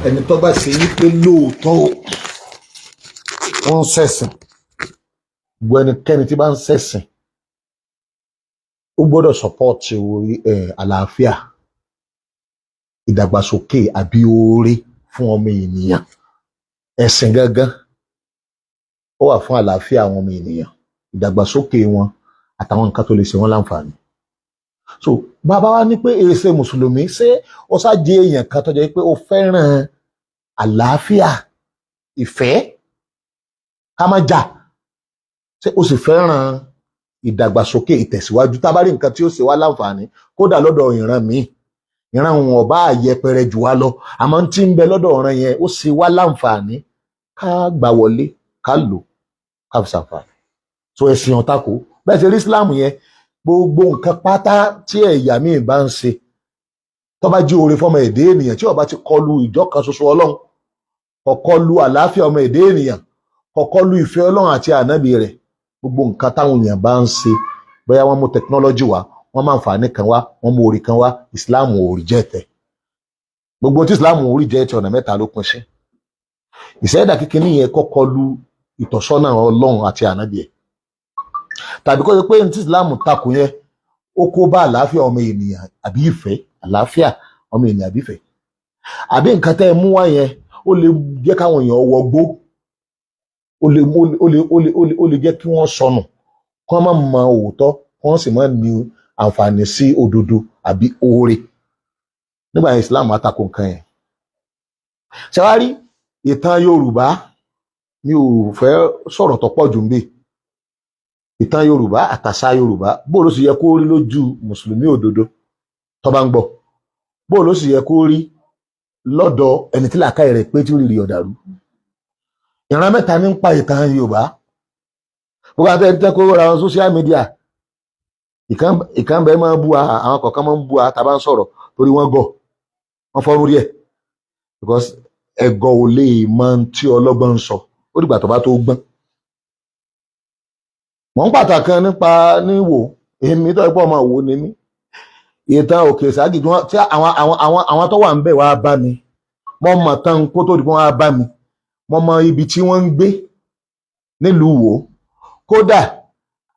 Ẹni tó bá ṣe wípé lóòótọ́ wọ́n ń ṣẹ̀sìn, gbogbo ẹnikẹ́ni tí bá ń ṣẹ̀sìn, ó gbọ́dọ̀ support àlàáfíà, ìdàgbàsókè àbí oore fún ọmọ ènìyàn. Ẹ̀sìn gangan, ó wà fún àlàáfíà àwọn ọmọ ènìyàn, ìdàgbàsókè wọn àtàwọn nǹkan tó lè ṣe wọ́n láǹfààní. So bàbá wa ní pé èsè mùsùlùmí, ṣé ó ṣáàjẹ èèyàn kan tó jẹ́ pé ó fẹ́ràn àlàáfíà, ìfẹ́, ká má jà? Ṣé ó sì fẹ́ràn ìdàgbàsókè, ìtẹ̀síwájú? Tá a bá rí nǹkan tí ó ṣe wá láǹfààní, kódà lọ́dọ̀ ìran míì, ìran wọn ọba àyẹpẹrẹ jù wá lọ, àmọ́ tí ń bẹ lọ́dọ̀ ọ̀ràn yẹn, ó ṣe wá láǹfààní, ká gbà wọlé, ká lò, ká fi ṣàǹfààní. So ẹ̀sìn ọ̀tako bẹ́ẹ̀ ṣe rí Islam yẹn. Gbogbo nǹkan pátá tí ẹ̀yà míì bá ń ṣe, tó bá jí oore fọmọ èdè ènìyàn, tí ó bá ti kọlu ìjọ kan ṣoṣo Ọlọ́run, kò kọlu àlàáfíà ọmọ èdè ènìyàn, kò kọlu ìfẹ́ Ọlọ́run àti ànábì rẹ̀, gbogbo nǹkan táwọn èèyàn bá ń ṣe, bóyá wọ́n mú technology wá, wọ́n máa ń fà ní kan wá, wọ́n mú orí kan wá, Islam ò reject ẹ̀. Gbogbo tí Islam ò reject, ọ̀nà mẹ́ta ló pín sí. Ìṣẹ́dá kíkiní yẹn kọ́ kọlu ìtọ́sọ́nà Ọlọ́run àti ànábì ẹ̀, tàbí kó ṣe pé ní tí Islam takò yẹn, ó kó bá àlàáfíà ọmọ ènìyàn àbí ìfẹ́, àlàáfíà ọmọ ènìyàn àbí ìfẹ́, àbí nǹkan tẹ́ ẹ mú wá yẹn, ó lè jẹ́ káwọn èèyàn wọgbó, ó lè jẹ́ kí wọ́n sọnù, kí wọ́n má mọ òótọ́, kí wọ́n sì má ní àǹfààní sí òdodo àbí oore. Nígbà yẹn, Islam àtakò nǹkan yẹn. Ṣàwárí ìtàn Yorùbá, mi ò fẹ́ sọ̀rọ̀ tó pọ̀ jù ń bè. Ìtàn Yorùbá àtàṣà Yorùbá, bó ló sì yẹ kó rí lójú mùsùlùmí òdodo tó bá ń gbọ́, bó ló sì yẹ kó rí lọ́dọ̀ ẹni tí làákàyè rẹ̀ pé, tí ó rí ọ̀dàrú. Ìran mẹ́ta ní ń pa ìtàn Yorùbá. Gbogbo àti ẹni tẹ́ kó ra wọn social media, ìkan bẹ́ẹ̀ máa ń bú wa, àwọn kọ̀ọ̀kan máa ń bú wa tá a bá ń sọ̀rọ̀, torí wọ́n gọ̀, wọ́n fọ́nrú díẹ̀, because ẹ̀gọ́ ò lè mọ tí ọlọ́gbọ́n ń sọ. Ó dìgbà tó bá tó gbọ́n. Mọ̀ ń pàtàkì kan nípa níwò èmi tó ẹ̀pọ̀ ọmọ òwò ni mí. Ìtàn Òkè Ságì tí àwọn tó wà ń bẹ̀ wá bá mi, mo mọ̀ tán kó tó di pé wọ́n á bá mi. Mo mọ ibi tí wọ́n ń gbé nílùú Ìwó. Kódà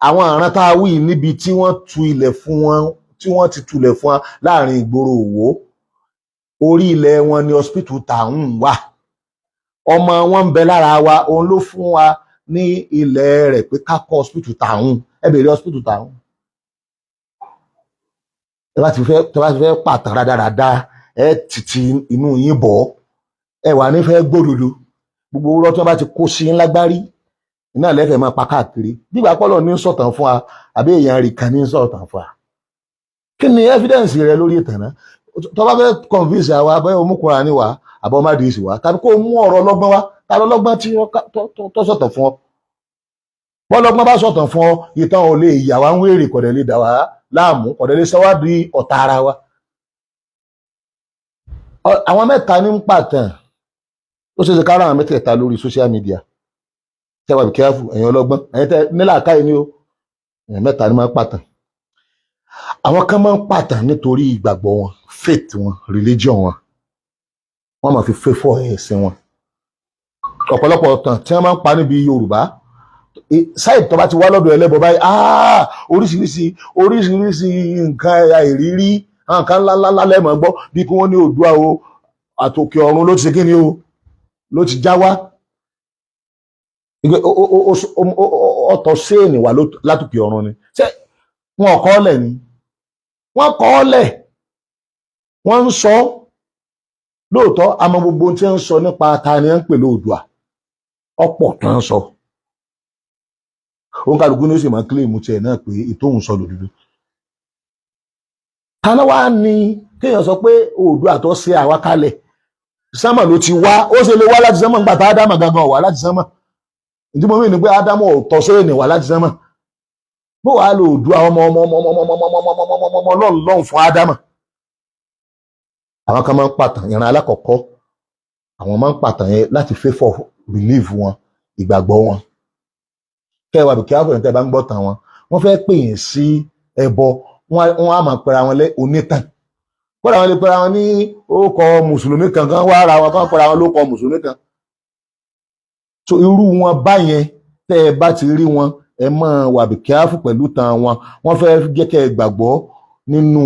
àwọn àrán tá a wí, níbi tí wọ́n tu ilẹ̀ fún wọn, tí wọ́n ti tulẹ̀ fún wọn láàrin ìgboro Ìwó, orí ilẹ̀ wọn ni hospital tàún wà. Ọmọ wọn ń bẹ lára wa, òun ló fún wa ní ilẹ̀ rẹ̀ pé ká kọ́ hospital tàún. Ẹ bèrè hospital tàún. Tẹ bá ti fẹ́ pàtàn rádaràda, ẹ tìtì inú yín bọ̀, ẹ wà ní fẹ́ gbódodo. Gbogbo owó tí wọ́n bá ti kó sí lágbárí iná lẹ́fẹ̀ẹ́ máa pa káàkiri nígbà pọ́lọ̀ ní sọ̀tàn fún wa, àbí èèyàn rí kan ní sọ̀tàn fún wa. Kí ni evidence rẹ lórí ìtàn náà? Tó bá fẹ́ convince àwa, bẹ́ẹ̀ o mú Kùránì wá, àbọ̀ má dìísì wá, tàbí kó o mú ọ̀rọ̀ ọlọ́gbọ́n wá. Ta lọ́lọ́gbọ́n tí tó sọ̀tàn fún ọ? Bọ́lọ́gbọ́n bá sọ̀tàn fún ọ, ìtàn ò lè yà wá ń wèrè, kọ̀dẹ̀ lè dà wá láàmú, kọ̀dẹ̀ lè sọ wá di ọ̀tá ara wa. Àwọn mẹ́ta ní ń pàtàn. Ó ṣe é ṣe ká rà àwọn mẹ́tẹ̀ẹ̀ta lórí social media. Tẹ́ wà bí careful, ẹ̀yin ọlọ́gbọ́n, ẹ̀yin tẹ́ nílàákàyè ni o. Ẹ̀yin mẹ́ta ní máa ń pàtàn. Àwọn kan máa ń pàtàn nítorí ìgbàgbọ́ wọn, faith wọn, religion wọn. Wọ́n máa fi favour ẹ̀sìn wọn. Ọ̀pọ̀lọpọ̀ ọ̀tàn tí wọ́n máa ń pa níbi Yorùbá sáì, tó bá ti wá lọ́dọ̀ ẹlẹ́bọ báyìí, oríṣiríṣi oríṣiríṣi nǹkan àìrírí, nǹkan ńláńlá lẹ́mọ̀ gbọ́, bí kí wọ́n ní Oòduà o, àtòkè ọ̀run ló ti ṣe kí ni o, ló ti já wá, ọ̀tọ̀ séènì wà látòkè ọ̀run ni. Ṣé wọn kọ́ ọ́ lẹ̀ ni? Wọ́n kọ́ ọ́ lẹ̀, wọ́n ń sọ lóòótọ́. Àmọ́ gbogbo tí ń sọ nípa ta ni ń pè lóòdùà, ọ̀pọ̀ tó ń sọ, òun kálukú ní ó sì máa claim tiẹ̀ náà pé ìtóhùn sọ lòdùdú. Ta ló wá ní kéèyàn sọ pé Oòduà tó ṣe àwa kalẹ̀, sánmà ló ti wá? Ó ṣe lè wá láti sánmà nígbà tá Ádámà gangan wá láti sánmà? Ìdí mo mí ni pé Ádámù ò tọ́ séènì wá láti sánmà. Bó wàá lo Oòduà, ọmọ ọmọ ọmọ ọmọ ọmọ ọmọ ọmọ ọmọ ọmọ ọmọ Ọlọ́run lọ́hùn fún Ádámà. Àwọn kan máa ń pàtàn. Ìran alákọ̀ọ́kọ́, àwọn máa ń pàtàn yẹn láti favour belief wọn, ìgbàgbọ́ wọn. Kẹwàá bìkẹ́ àfọ̀yín, tẹ́ bá ń gbọ́ tàn wọn, wọ́n fẹ́ pè yín sí ẹbọ. Wọ́n á máa pera wọn lé onítàn. Kódà wọn lè pera wọn ní orúkọ mùsùlùmí kankan, wá ara wọn kan pera wọn lórúkọ mùsùlùmí kan. So irú wọn báyẹn, tẹ́ ẹ bá ti rí wọn, ẹ máa wà bí kíáfù pẹ̀lú tan wọn. Wọ́n fẹ́ jẹ́ kẹ́ ẹ gbàgbọ́ nínú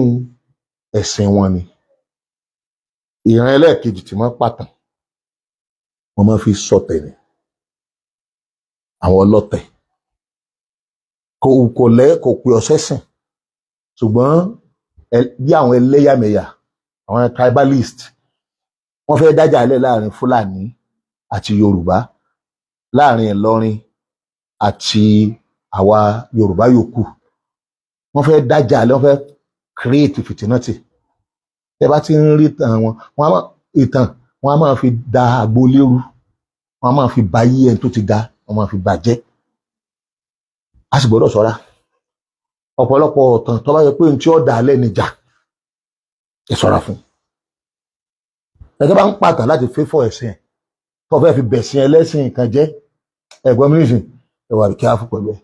ẹ̀sìn wọn ni. Ìran ẹlẹ́ẹ̀kejì tí wọ́n pàtàn, wọ́n máa fi sọ̀tẹ̀ ni, àwọn ọlọ́tẹ̀. Kò lẹ́ kò pè ọ́ sẹ́sìn, ṣùgbọ́n bí àwọn ẹlẹ́yàmẹ̀yà, àwọn tribalist, wọ́n fẹ́ dájà lẹ̀ láàrin Fúlàní àti Yorùbá, láàrin Ìlọrin àti àwa Yorùbá yòókù. Wọ́n fẹ́ dájà lẹ̀, wọ́n fẹ́ create fìtínátì. Tẹ́ bá ti ń rí ìtàn wọn, wọ́n á máa ìtàn wọ́n á máa fi da agboolé rú, wọ́n á máa fi ba yí ẹni tó ti ga, wọ́n máa fi bàjẹ́. A sì gbọ́dọ̀ ṣọ́ra. Ọ̀pọ̀lọpọ̀ ọ̀tàn tó bá yẹ pé ní tí ó dà á lẹ́nìjà, ẹ ṣọ́ra fún ẹ. Tó bá ń pàtàn láti fẹ́fọ̀ ẹ̀sìn ẹ̀, tó fẹ́ fi bẹ̀sìn ẹlẹ́sìn kan jẹ́, ẹ̀gbọ́n mi nìsín, ẹ wà kí á fún pẹ̀lú ẹ̀.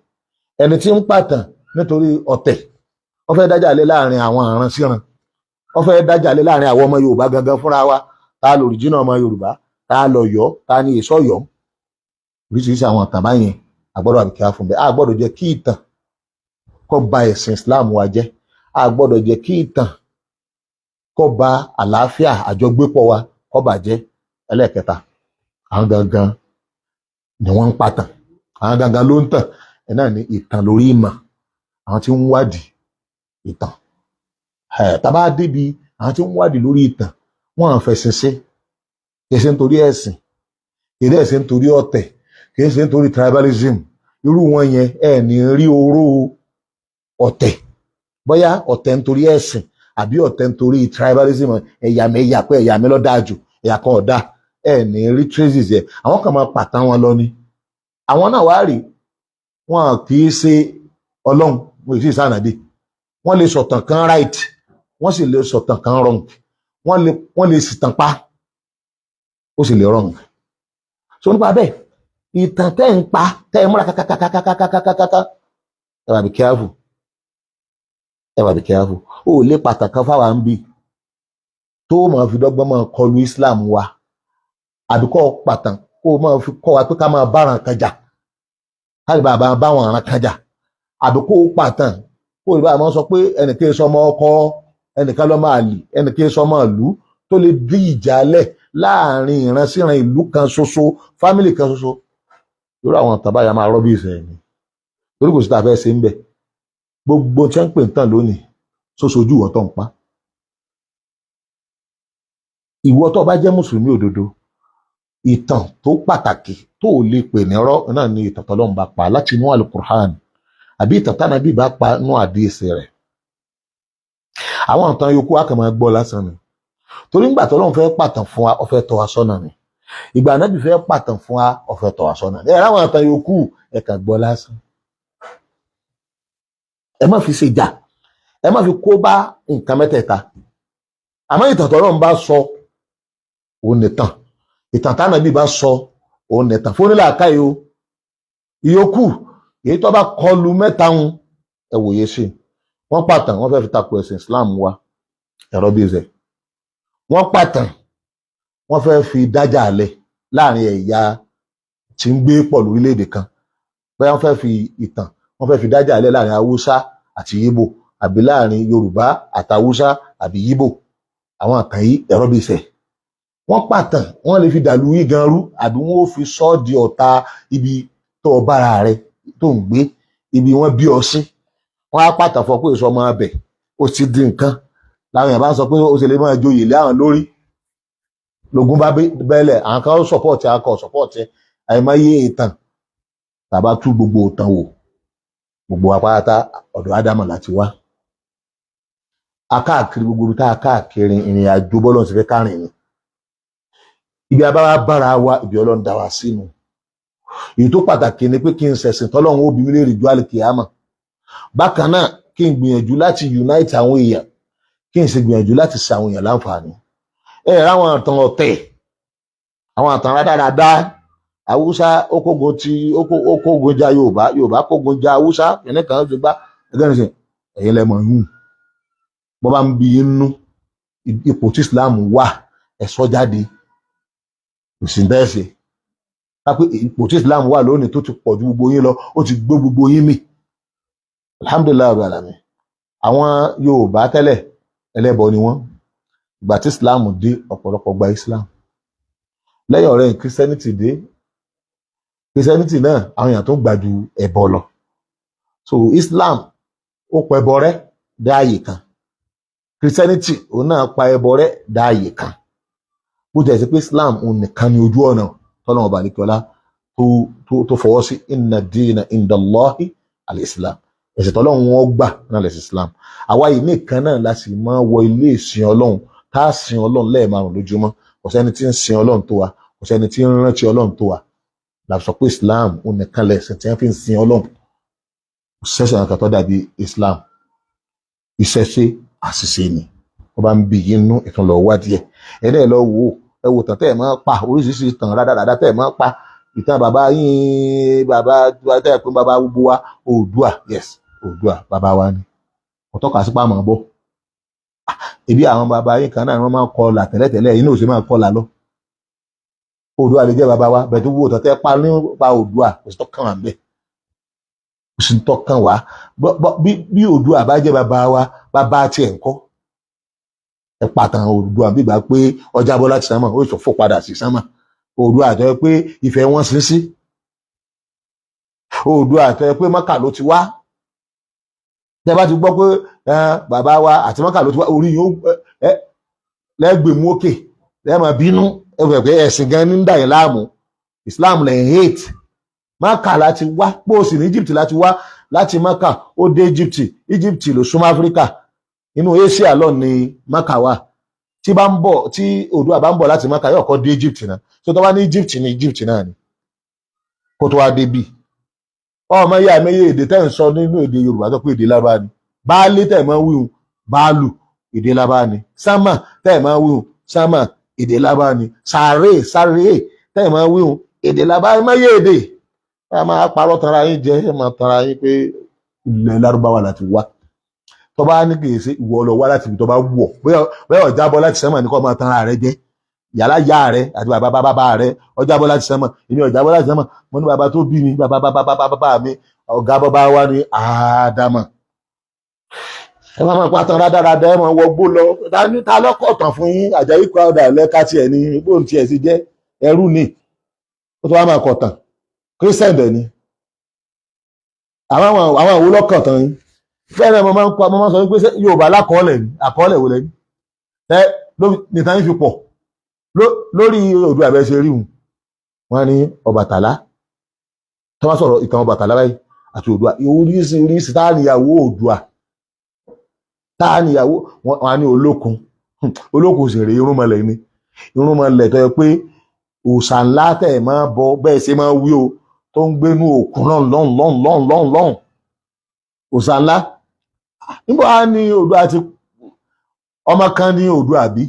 Ẹni tí ń pàtàn nítorí ọ̀tẹ̀, wọ́n fẹ́ dájà lé láàrin àwọn àrùn síran, wọ́n fẹ́ dájà lé láàrin àwọn ọmọ Yorùbá gangan fúnra wa, ta lòrìjínà ọmọ Yorùbá, ta lọ̀yọ́, ta ni èso Ọ̀yọ́, oríṣiríṣi àwọn ìtàn báyẹn, a gbọ́dọ̀ àbíkí á fún bẹ́ẹ̀. A gbọ́dọ̀ jẹ́ kí ìtàn kó ba ẹ̀sìn Islam wa jẹ́. A gbọ́dọ̀ jẹ́ kí ìtàn kó ba àlàáfíà àjọgbépọ̀ wa kó bàjẹ́. Ẹlẹ́ẹ̀kẹta, àwọn gangan ni wọ́n ń pàtàn, àwọn gangan ló ń tàn ẹ̀ náà ní ìtàn lórí ìmọ̀, àwọn tí ń wádìí ìtàn. Ẹ̀ tá bá débi àwọn tí ń wádìí lórí ìtàn, wọ́n à fẹ̀sìn sí, kì í ṣe nítorí ẹ̀sìn, kì í ṣe nítorí ọ̀tẹ̀, kì í ṣe nítorí tribalism. Irú wọn yẹn, ẹ ní rí oró ọ̀tẹ̀, bóyá ọ̀tẹ̀ nítorí ẹ̀sìn àbí ọ̀tẹ̀ nítorí tribalism, ẹ̀yàmẹ̀yà, pé ẹ̀yà mi ló dáa jù, ẹ̀yà kan ọ̀dà, ẹ ní rí traces yẹ. Àwọn kan máa pàtàn wọn lọ ni. Àwọn náà wá rí wọn kì í ṣe Ọlọ́run, wọn kì í ṣe sànàbí. Wọ́n lè sọ̀tàn kan right, wọ́n sì lè sọ̀tàn kan wrong. Wọ́n lè sìtàn pa, ó sì lè wrong. So nípa bẹ́ẹ̀, ìtàn tẹ́ ń pa, tẹ́ ẹ múra kàkàkàkàkàkàkàkà, ẹ wà be careful, ẹ wà be careful. Ó lè pàtàkì fáwa ń bì tó máa fi dọ́gbọ́n máa kọlu Islam wa, àbí kọ́ pàtàn kó o máa fi kọ́ wa pé ká máa báran kan jà, ká lè bá báwọn àràn kan jà, àbí kó o pàtàn kó o lè bá máa sọ pé ẹnìkan sọmọ ọkọ, ẹnìkan ló máa lì, ẹnìkan sọmọ ìlú, tó lè dí ìjà lẹ̀ láàrin ìran síran, ìlú kan ṣoṣo, family kan ṣoṣo. Irú àwọn tàbáyà máa rọ́ bí ìsẹ̀yìn ni, torí kò sí tá a fẹ́ ṣe ń bẹ̀. Gbogbo tí wọ́n ń pè ń tàn lónìí, ṣoṣojú ìwọ tó ń pa. Ìwọ tó bá jẹ́ mùsùlùmí òdodo, ìtàn tó pàtàkì tó ò lè pè ní rọ́ náà ni ìtàn tọ́lọ́run bá pa láti inú alukur'an, àbí ìtàn tánàbí bá pa nú àdíìsì rẹ̀. Àwọn ìtàn yòókù á kàn máa gbọ́ lásán ni, torí ńgbà tọ́lọ́run fẹ́ pàtàn fún wa, ó fẹ́ tọ́ wa sọ́nà ni. Ìgbà Ànábì fẹ́ pàtàn fún wa, ó fẹ́ tọ́ wa sọ́nà ni. Ẹ ráwọn ìtàn yòókù, ẹ kàn gbọ́ lásán. Ẹ má fi ṣe jà, ẹ má fi kó bá nǹkan mẹ́tẹ̀ẹ̀ta. Àmọ́ ìtàn tọ́lọ́run bá sọ, òun nìtàn. Ìtàn tánàbí bá sọ, òun nìtàn fún onílàákàyè o. Ìyókù, èyí tó bá kọlu mẹ́ta ń, ẹ wòye sí i. Wọ́n pàtàn, wọ́n fẹ́ fi takò ẹ̀sìn Islam wa, ẹ̀rọ bíi ṣe. Wọ́n pàtàn, wọ́n fẹ́ fi dájà alẹ̀ láàrin ẹ̀yà tí ń gbé pọ̀ lórílẹ̀‐èdè kan. Bẹ́ẹ̀ wọ́n fẹ́ fi ìtàn, wọ́n fẹ́ fi dájà alẹ̀ láàrin Haúsá àti Yíbò, àbí láàrin Yorùbá àti Haúsá àbí Yíbò. Àwọn àkàn yìí, ẹ̀rọ bíi ṣe. Wọ́n pàtàn, wọ́n lè fi dàlú yín gan rú, àbí wọ́n ó fi sọ́ di ọ̀tá ibi tó o bára rẹ tó ń gbé, ibi wọ́n bí ọ sí. Wọ́n á pàtàn fọ pé èso ọmọ abẹ, ó ti di nǹkan làwọn èèyàn bá ń sọ pé ó ṣe lè máa joyè lé àwọn lórí. Lógún bá bẹ́lẹ̀, àwọn kan support, àwọn kan support. Àìmọye ìtàn tàbá tú gbogbo ìtàn wò, gbogbo apáta ọ̀dọ̀ Ádámù láti wá. Akáàkiri gbogbo ibi tá a káàkiri, ìrìn àjò bọ́lọ̀ ti fẹ́ kárìn ni. Ibi abáwá bára wa, ibi Ọlọ́run dá wa sínú. Èyí tó pàtàkì ni pé kí n ṣẹ̀sìn tọ́lọ́run ó bi mí léèrè ju àlìkìyámà. Bákan náà, kí n gbìyànjú láti unite àwọn èèyàn, kí n sì gbìyànjú láti ṣe àwọn èèyàn láǹfààní. Ẹ ráwọn àtàn ọ̀tẹ̀, àwọn àtàn rádaràda, Haúsá ó kógun ti ó kógun ja Yorùbá, Yorùbá kógun ja Haúsá, ẹnì kan ti gbá ẹgbẹ́ nìsín. Ẹ̀yin lẹ́mọ̀ yún bọ́ bá ń bi inú. Ipò tí Islam wà, ẹ sọ jáde. Kò sí bẹ́ẹ̀ ṣe kápé ipò tí Islam wà lónìí tó ti pọ̀ ju gbogbo yín lọ, ó ti gbé gbogbo yín mì. Alhamdulillahi rabbil alamin. Àwọn Yorùbá tẹ́lẹ̀, ẹlẹ́bọ ni wọ́n. Ìgbà tí Islam dé, ọ̀pọ̀lọpọ̀ gba Islam. Lẹ́yìn ọ̀rẹ́, Christianity dé. Christianity náà, àwọn èèyàn tó gbà ju ẹbọ lọ. So Islam ó pa ẹbọ rẹ́ dé ààyè kan, Christianity òun náà pa ẹbọ rẹ́ dé ààyè kan. Bó jẹ́ sí pé Islam òun nìkan ni ojú ọ̀nà tọ́lọ́run ọba àlekíọ́lá tó fọwọ́ sí. Inna dina indallahi al-Islam. Ẹ̀sìn tọ́lọ́run wọn gbà náà lẹ̀sìn Islam. Àwa yìí nìkan náà la sì máa wọ ilé ìsìn Ọlọ́run, tá a sin Ọlọ́run lẹ́ẹ̀márùn lójúmọ́. Kò sẹ́ni tí ń sin Ọlọ́run tó wa, kò sẹ́ni tí ń rántí Ọlọ́run tó wa. La sọ pé Islam òun nìkan lẹ̀sìn tí wọ́n fi ń sin Ọlọ́run. Kò sẹ́sìn kan tó dàbí Islam. Ìṣẹ̀ṣe, àṣìṣe ni. Wọ́n bá ń bí inú ìtàn lọ wádìí ẹ̀. Ẹ̀ náà lọ wò ó. Ẹ wò tàn tẹ́ ẹ̀ máa pa oríṣiríṣi ìtàn rádaràdá tẹ́ ẹ̀ máa pa. Ìtàn bàbá yín, bàbá tẹ́ ẹ̀ pé bàbá gbogbo wa, Oòduà. Yes, Oòduà bàbá wa ni. Kò tọ́ka sí pàmò bọ́. Ebi àwọn bàbá yín kan náà, wọ́n máa ń kọlà tẹ́lẹ̀tẹ́lẹ̀. Inú òsè máa ń kọlà lọ. Oòduà lè jẹ́ bàbá wa bẹ̀ẹ̀ tó wò tàn tẹ́ pa nípa Oòduà, kò sí tọ́kàn wà ń bẹ̀, kò sí tọ́kàn wá. Bí Oòduà bá jẹ́ bàbá wa, bàbá tiẹ̀ ńkọ́? Ẹ pàtàn Oòduà bí gbà pé ọjà bọ́ láti sánmà, ó sì fò padà sí sánmà. Oòduà tó yẹ pé Ifẹ̀ wọn sin sí, Oòduà tó yẹ pé Mọ́kà ló ti wá. Tẹ bá ti gbọ́ pé bàbá wa àti Mọ́kà ló ti wá, orí yóò lẹ́gbẹ̀mú òkè, lẹ́ẹ̀ máa bínú. Ẹ fẹ́ pé ẹ̀sìn gan ní ń dà yín láàmú. Islam lẹ́yìn hate. Mọ́kà láti wá, póòsì ní Egypt láti wá. Láti Mọ́kà ó dé Egypt. Egypt ló súnmọ́ Áfíríkà. Inú Asia lọ ní Mọ́kà wà. Tí bá ń bọ̀, tí Oòduà bá ń bọ̀ láti Mọ́kà, yóò kọ́ dé Egypt náà. Tó tó bá ní Egypt ní Egypt náà ni kó tó wá dé bí. Ọmọ yà mẹyẹ èdè tẹ́ ń sọ nínú èdè Yorùbá tó pé èdè Lárúbá ni. Baálé tẹ́ máa ń wíhun, báàlù, èdè Lárúbá ni. Sámà tẹ́ máa ń wíhun, sámà, èdè Lárúbá ni. Sàárè, sàárè tẹ́ máa ń wíhun, èdè Lárúbá ni. Mẹyẹ èdè ẹ máa parọ́ tanra yín jẹ, ẹ máa tanra yín pé ilẹ̀ Lárúbáwá láti wá. Tó bá ní kì í ṣe ìwọ lọ wá láti ibi tó bá wù ọ́, bóyá ó jábọ́ láti sánmà ní kó máa tanra rẹ jẹ. Yàrá yá rẹ àti bàbá bàbá bàbá rẹ ó jábọ́ láti sánmà. Èmi ó jábọ́ láti sánmà. Mo ní bàbá tó bí mi, bàbá bàbá bàbá bàbá mi, ọ̀gá bàbá wa ní Ádámà. Ẹ máa máa pátán rádaràdà, ẹ máa wọgbó lọ. Ta lọ́kọ̀ tàn fún yín? Àjàyí Crowther lẹ́ka tiẹ̀ ní bóun tiẹ̀ sì jẹ́ ẹrú ni, ó tó wá máa kọ̀ tàn. Christian dẹ̀ ni. Àwọn àwọn lọ́kàn tàn yín. Bẹ́ẹ̀ náà mo máa ń kọ́, mo máa ń sọ wípé Yorùbá lákọọ́lẹ̀ ni. Àkọọ́lẹ̀ wo lẹ́ni ẹ nìkan yín fi pọ̀ lórí Oòduà bẹ́ẹ̀ ṣe rí wọn? Wọn ní Ọbàtálá tó bá sọ̀rọ̀ ìtàn Ọbàtálá báyìí àti Oòduà, oríṣiríṣi. Tá níyàwó Oòduà? Tá níyàwó? Wọn á ní Olókun. Olókun sì rèé, irúnmọlẹ̀ ni. Irúnmọlẹ̀ tó yẹ pé òòṣà ńlá tẹ̀ máa bọ bẹ́ẹ̀ ṣe máa wí o, tó ń gbénú òkun lọ́n lọ́n lọ́n lọ́n lọ́n lọ́n, òòṣà ńlá. Níbo á ní Oòduà ti ọmọ kan ní Oòduà bí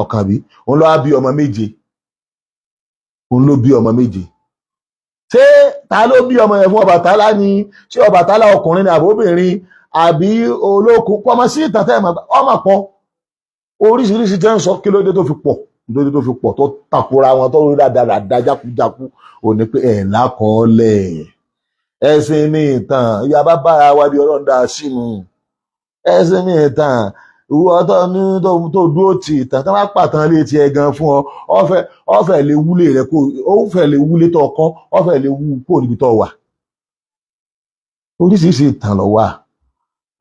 ọ̀kan bí òun ló wá bí ọmọ méje? Òun ló bí ọmọ méje. Ṣé ta ló bí ọmọ yẹn fún? Ọbàtálá ni? Ṣé Ọbàtálá ọkùnrin ni àbóbìnrin àbí Olókun? Pọmọ sí ìtàn tẹ́ ọmọ pọ̀ oríṣiríṣi tẹ́ ń sọ. Kí ló dé tó fi pọ̀? Lórí tó fi pọ̀, tó takora wọn, tó rí dáadáa jákujáku, ò ní pé ẹ̀ lákọọ́lẹ̀. Ẹ̀sìn ní ìtàn ìyá bá bára wa bí Ọlọ́run dá sínú ẹ̀sìn ní ìtàn. Ìwọ tó ní tó dúró tì ìtàn, tó bá pàtàn lé tiẹ̀ gan fún ọ, ọfẹ lè wúlé rẹ kó ó fẹ́ lè wúlé tó ọkọ, ọfẹ lè wú kó níbi tó wà. Oríṣiríṣi ìtàn ló wà,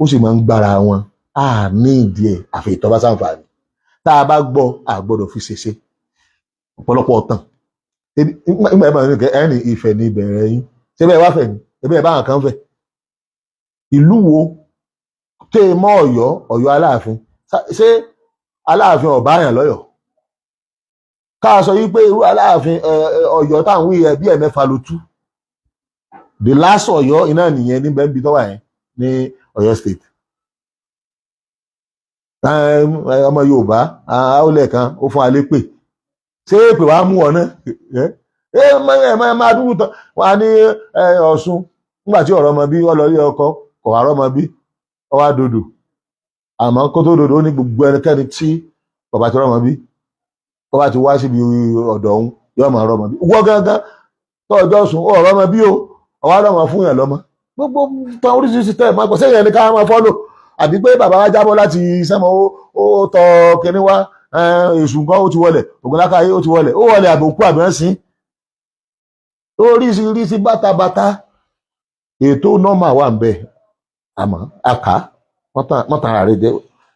ó sì máa ń gbára wọn. Á ní ìdí ẹ̀ àfi ìtọ́ bá ṣàǹfààní tá a bá gbọ́, a gbọ́dọ̀ fi ṣèṣe. Ọ̀pọ̀lọpọ̀ ọ̀tàn nígbà yẹn máa ń ẹni Ifẹ̀ ní ìbẹ̀rẹ̀ yín. Ṣé bẹ́ẹ̀ wá fẹ̀ ni? Ẹbí ẹ̀ báwọn kan fẹ̀ ìlú wo tẹ́ ẹ mọ́? Ọ̀yọ́, Ọ̀yọ́ Aláàfin. Ṣé Aláàfin ọ̀bá àyàn lọ́yọ̀ọ́? Ká sọ yí pé irú Aláàfin Ọ̀yọ́ táwọn wí ẹ bí ẹ̀mẹ́fà ló tú. The last Ọ̀yọ́ iná nìyẹn níbẹ̀ níbi tó wà yẹn ní Ọ̀yọ́ State. Ọmọ Yorùbá àólẹ̀ kan ó fún alẹ́ pè. Ṣé èpè wàá mú ọ náà? Ẹ ẹ máa dúró tán. Wọn á ní Ọ̀ṣun nígbà tí ọ̀rọ̀ ọmọ bí ọlọ́rí ọkọ kò wá rọ́mọ bí ọwá dodo. Àmọ́ kó tó dòdò, ó ní gbogbo ẹnikẹ́ni tí bàbá ti rọ́mọ bí, tó bá ti wá síbi ọ̀dọ̀ òun, yóò máa rọ́mọ bí. Wọ́n gángan tó ọjọ́ sùn ó rọ́mọ bí o, ọwọ́ rọ́mọ fún yàn lọ́mọ. Gbogbo tán oríṣiríṣi tẹ́ ẹ̀ máa gbọ́ sẹ́yìn ẹni ká máa follow, àbí pé bàbá wa jábọ́ láti sẹ́mọ̀, ó tọ kínní wá, èṣù nǹkan ó ti wọlẹ̀, ògùnlákàyé ó ti wọlẹ̀, ó wọlẹ̀ àbòkú àbẹ̀sìn, oríṣiríṣi bàtàbàtà. Ètò normal wà ń bẹ, àmọ́ àká wọ́n tan ara rẹ̀ jẹ́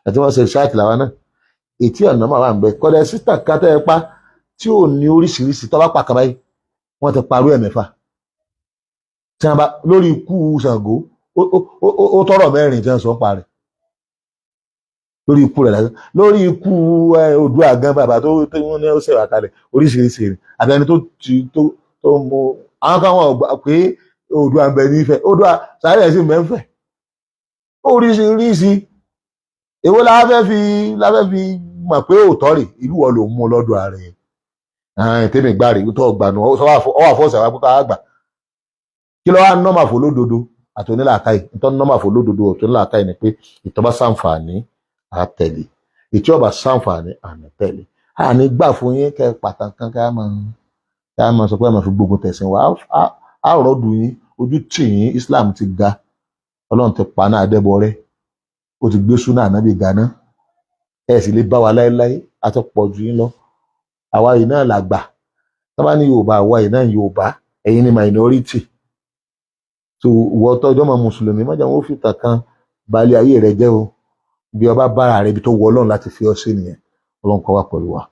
àti wọ́n ṣe ṣáàtì làwọn náà. Ètí ọ̀nà máa wà ń bẹ kọ́lẹ̀ sísà kátẹ́ ẹ pa tí ò ní oríṣiríṣi tó bá pa kaba yìí, wọ́n ti parú ẹ̀ mẹ́fà tí wọ́n bá lórí ikú Ṣàngó. Ó tọrọ mẹ́rin tí wọ́n sọ ń pa rẹ̀ lórí ikú rẹ̀ lásán. Lórí ikú Oòduà gan, bàbá tó wọ́n ní ó ṣẹ̀wà kalẹ̀, oríṣiríṣi rẹ̀ àbí ẹni tó ti tó mú àwọn kan wọn gbà pé Oòduà ń bẹ nífẹ̀ẹ́, Oòduà sáré ẹ̀ sì ń bẹ ń fẹ̀ oríṣiríṣi. Èwo la fẹ́ fi mọ̀ pé òótọ́ rè? Ìlú wọn ló mú lọ́dọ̀ ààrẹ ẹ̀ tèmi gbà rè tó gbà nù ọ wà fọ́ọ̀sì àwọn akókò àgbà. Kí ló wá normal fò lódodo àti onílàákàyè? Nítorí normal fò lódodo àti onílàákàyè ni pé ìtọ́ bá sàǹfààní àtẹ̀lé, ìtí ọba sàǹfààní ànátẹ̀lé. Àní gbà fún yín kẹ́ pàtàkì kan ká máa sọ pé ẹ máa fi gbógun tẹ̀sìn wa. Á rọ́ọ̀dù yín, ojú tì yín. Islam ti ga, Ọlọ́run ti pa náà adẹ́bọ rẹ, ó ti gbé súnà ànábì ganá. Ẹ sì lè bá wa láéláé, a ti pọ̀ jù yín lọ. Àwa yìí náà là gbà tó bá ní Yorùbá, àwa yìí náà Yorùbá, ẹ̀yin ni minority. So ìwọ tọjọ́ mọ́ mùsùlùmí, má jẹ́ wọn ó fìtàn kan balẹ̀ ayé rẹ jẹ́ o. Bí ọba bára rẹ ibi tó wọ Ọlọ́run láti fi ọ́ sí nìyẹn. Ọlọ́run kó wà pẹ̀lú wa.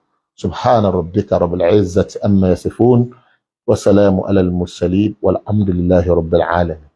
Subhana rabbika rabbil izzati amma yasifun wa salamu ala al-mursalin walhamdulillahi rabbil alamin.